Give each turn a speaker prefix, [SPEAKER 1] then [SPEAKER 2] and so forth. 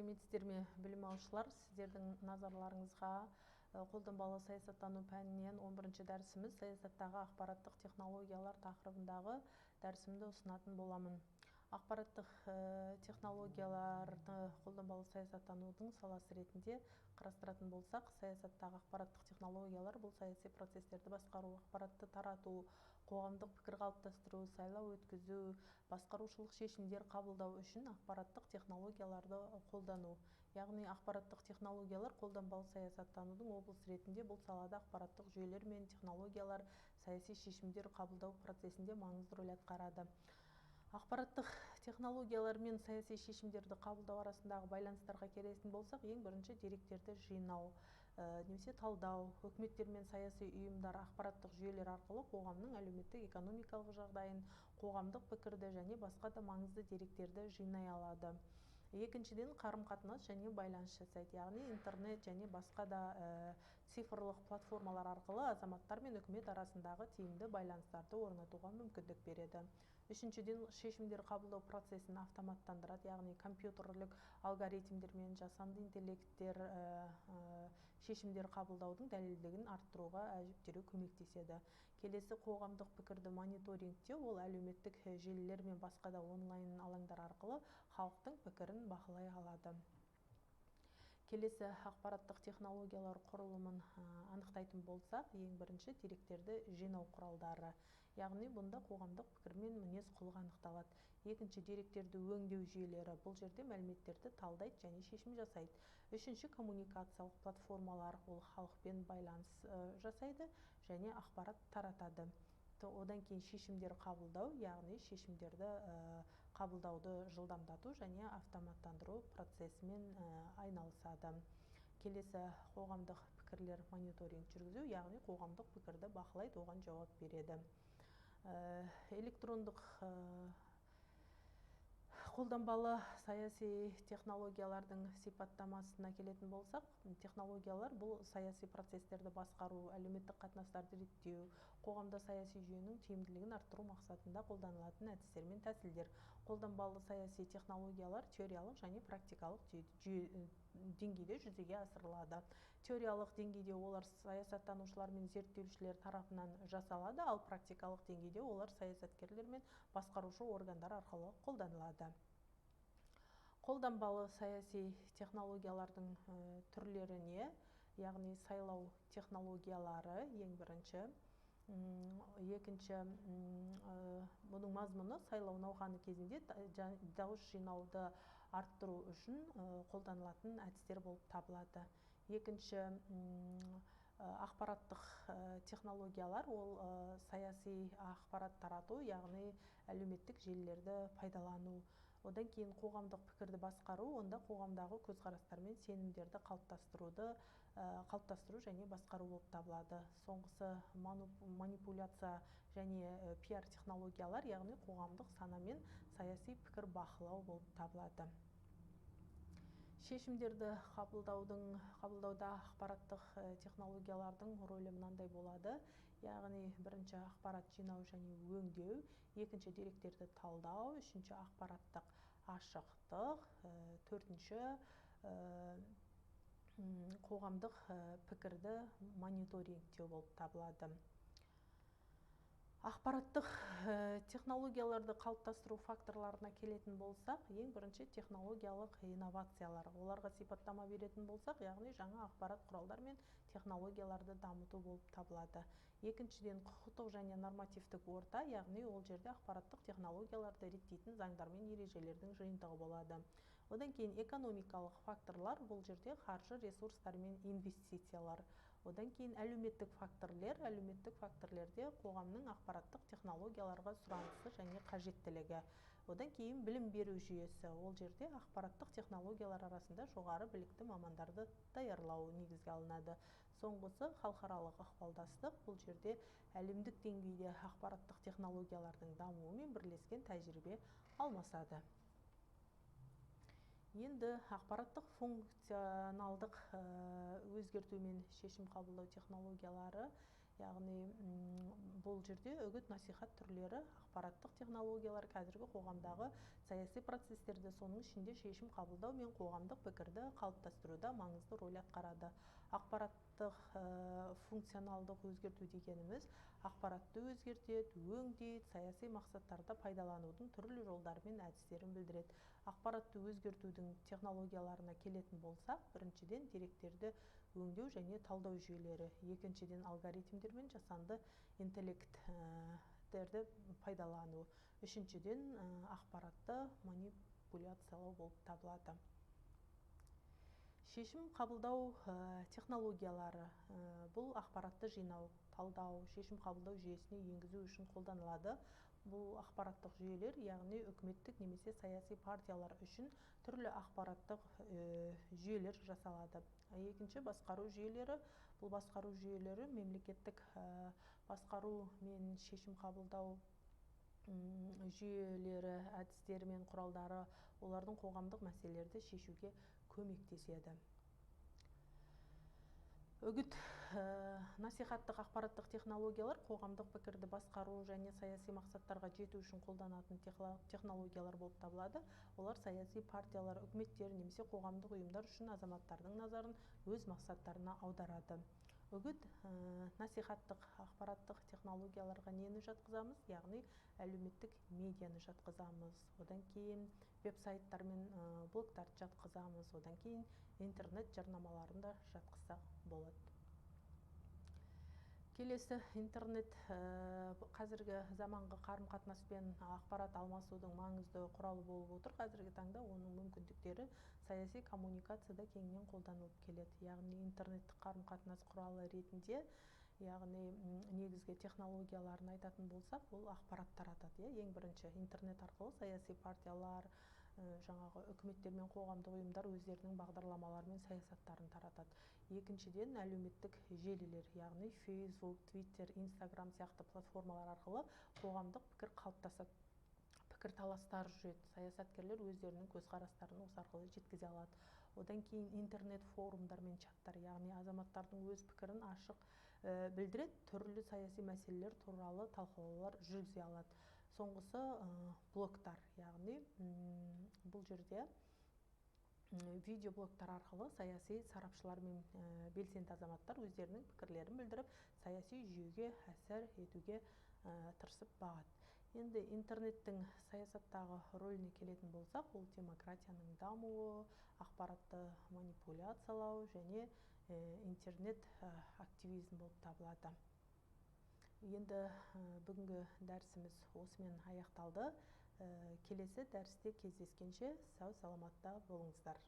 [SPEAKER 1] Сәлеметсіздер ме, білім алушылар! Сіздердің назарларыңызға қолданбалы саясаттану пәнінен 11 дәрісіміз «Саясаттағы ақпараттық технологиялар» тақырыбындағы дәрісімді ұсынатын боламын. Ақпараттық технологияларды қолданбалы саясаттанудың саласы ретінде қарастыратын болсақ, саясаттағы ақпараттық технологиялар – бұл саяси процестерді басқару, ақпаратты тарату, қоғамдық пікір қалыптастыру, сайлау өткізу, басқарушылық шешімдер қабылдау үшін ақпараттық технологияларды қолдану. Яғни ақпараттық технологиялар қолданбалы саясаттанудың облысы ретінде бұл салада ақпараттық жүйелер мен технологиялар саяси шешімдер қабылдау процесінде маңызды рөл атқарады. Ақпараттық технологиялар мен саяси шешімдерді қабылдау арасындағы байланыстарға келетін болсақ, ең бірінші деректерді жинау немесе талдау. Үкіметтер мен саяси ұйымдар ақпараттық жүйелер арқылы қоғамның әлеуметтік экономикалық жағдайын, қоғамдық пікірді және басқа да маңызды деректерді жинай алады. Екіншіден, қарым қатынас және байланыс жасайды, яғни интернет және басқа да цифрлық платформалар арқылы азаматтар мен үкімет арасындағы тиімді байланыстарды орнатуға мүмкіндік береді. Үшіншіден, шешімдер қабылдау процесін автоматтандырады, яғни компьютерлік алгоритмдер мен жасанды интеллекттер шешімдер қабылдаудың дәлелдігін арттыруға әжептәуір көмектеседі. Келесі қоғамдық пікірді мониторингтеу. Ол әлеуметтік желілер мен басқа да онлайн алаңдар арқылы халықтың пікірін бақылай алады. Келесі ақпараттық технологиялар құрылымын анықтайтын болсақ, ең бірінші деректерді жинау құралдары, яғни бұнда қоғамдық пікір мен мінез құлық анықталады. Екінші деректерді өңдеу жүйелері, бұл жерде мәліметтерді талдайды және шешім жасайды. Үшінші коммуникациялық платформалар, ол халықпен байланыс жасайды және ақпарат таратады. Одан кейін шешімдер қабылдау, яғни шешімдерді қабылдауды жылдамдату және автоматтандыру процесімен айналысады. Келесі қоғамдық пікірлер мониторинг жүргізу, яғни қоғамдық пікірді бақылайды, оған жауап береді. Электрондық қолданбалы саяси технологиялардың сипаттамасына келетін болсақ, технологиялар – бұл саяси процестерді басқару, әлеуметтік қатынастарды реттеу, қоғамда саяси жүйенің тиімділігін арттыру мақсатында қолданылатын әдістер мен тәсілдер. Қолданбалы саяси технологиялар теориялық және практикалық деңгейде жүзеге асырылады. Теориялық деңгейде олар саясаттанушылар мен зерттеушілер тарапынан жасалады, ал практикалық деңгейде олар саясаткерлер мен басқарушы органдар арқылы қолданылады. Қолданбалы саяси технологиялардың түрлеріне, яғни сайлау технологиялары ең бірінші. Екінші, бұның мазмұны сайлау науқаны кезінде дауыс жинауды арттыру үшін қолданылатын әдістер болып табылады. Екінші ақпараттық технологиялар, ол саяси ақпарат тарату, яғни әлеуметтік желілерді пайдалану. Одан кейін қоғамдық пікірді басқару, онда қоғамдағы көзқарастар мен сенімдерді қалыптастыру және басқару болып табылады. Соңғысы манипуляция және пиар технологиялар, яғни қоғамдық сана мен саяси пікір бақылау болып табылады. Шешімдерді қабылдауда ақпараттық технологиялардың рөлі мынандай болады: яғни бірінші ақпарат жинау және өңдеу, екінші деректерді талдау, үшінші ақпараттық ашықтық, төртінші қоғамдық пікірді мониторингтеу болып табылады. Ақпараттық технологияларды қалыптастыру факторларына келетін болсақ, ең бірінші технологиялық инновациялар. Оларға сипаттама беретін болсақ, яғни жаңа ақпарат құралдар мен технологияларды дамыту болып табылады. Екіншіден, құқықтық және нормативтік орта, яғни ол жерде ақпараттық технологияларды реттейтін заңдар мен ережелердің жиынтығы болады. Одан кейін экономикалық факторлар, бұл жерде қаржы ресурстары мен инвестициялар. Одан кейін әлеуметтік факторлер, әлеуметтік факторлерде қоғамның ақпараттық технологияларға сұранысы және қажеттілігі. Одан кейін білім беру жүйесі, ол жерде ақпараттық технологиялар арасында жоғары білікті мамандарды даярлау негізге алынады. Соңғысы халықаралық ықпалдастық, бұл жерде әлемдік деңгейде ақпараттық технологиялардың дамуымен бірлескен тәжірибе алмасады. Енді ақпараттық функционалдық өзгерту мен шешім қабылдау технологиялары. Яғни бұл жерде үгіт насихат түрлері, ақпараттық технологиялар қазіргі қоғамдағы саяси процестерді, соның ішінде шешім қабылдау мен қоғамдық пікірді қалыптастыруда маңызды роль атқарады. Ақпараттық функционалдық өзгерту дегеніміз ақпаратты өзгертеді, өңдейді, саяси мақсаттарда пайдаланудың түрлі жолдары мен әдістерін білдіреді. Ақпаратты өзгертудің технологияларына келетін болсақ, біріншіден, деректерді өңдеу және талдау жүйелері, екіншіден, алгоритмдер мен жасанды интеллекттерді пайдалану, үшіншіден, ақпаратты манипуляциялау болып табылады. Шешім қабылдау технологиялары бұл ақпаратты жинау, талдау, шешім қабылдау жүйесіне енгізу үшін қолданылады. Бұл ақпараттық жүйелер, яғни үкіметтік немесе саяси партиялар үшін түрлі ақпараттық жүйелер жасалады. Екінші, басқару жүйелері. Бұл басқару жүйелері мемлекеттік басқару мен шешім қабылдау жүйелері, әдістері мен құралдары, олардың қоғамдық мәселелерді шешуге көмектеседі. Үгіт насихаттық ақпараттық технологиялар қоғамдық пікірді басқару және саяси мақсаттарға жету үшін қолданатын технологиялар болып табылады. Олар саяси партиялар, үкіметтер немесе қоғамдық ұйымдар үшін азаматтардың назарын өз мақсаттарына аударады. Үгіт насихаттық ақпараттық технологияларға нені жатқызамыз? Яғни әлеуметтік медианы жатқызамыз, одан кейін веб-сайттар мен блогтарды жатқызамыз, одан кейін интернет жарнамаларын да жатқызсақ болады. Келесі, интернет қазіргі заманғы қарым-қатынас пен ақпарат алмасудың маңызды құралы болып отыр. Қазіргі таңда оның мүмкіндіктері саяси коммуникацияда кеңінен қолданылып келеді. Яғни интернеттік қарым-қатынас құралы ретінде, яғни негізгі технологияларын айтатын болсақ, ол ақпарат таратады. Ең бірінші интернет арқылы саяси партиялар, жаңағы үкіметтер мен қоғамдық ұйымдар өздерінің бағдарламалары мен саясаттарын таратады. Екіншіден, әлеуметтік желілер, яғни Facebook, Twitter, Instagram сияқты платформалар арқылы қоғамдық пікір қалыптасады, пікірталастар жүреді, саясаткерлер өздерінің көзқарастарын осы арқылы жеткізе алады. Одан кейін интернет форумдар мен чаттар, яғни азаматтардың өз пікірін ашық білдіреді, түрлі саяси мәселелер туралы талқылаулар жүргізе алады. Соңғысы блогтар, яғни бұл жерде видеоблогтар арқылы саяси сарапшылар мен белсенді азаматтар өздерінің пікірлерін білдіріп, саяси жүйеге әсер етуге тырысып бағады. Енді интернеттің саясаттағы рөліне келетін болсақ, ол демократияның дамуы, ақпаратты манипуляциялау және интернет активизм болып табылады. Енді бүгінгі дәрісіміз осымен аяқталды. Келесі дәрісте кездескенше сау саламатта болыңыздар.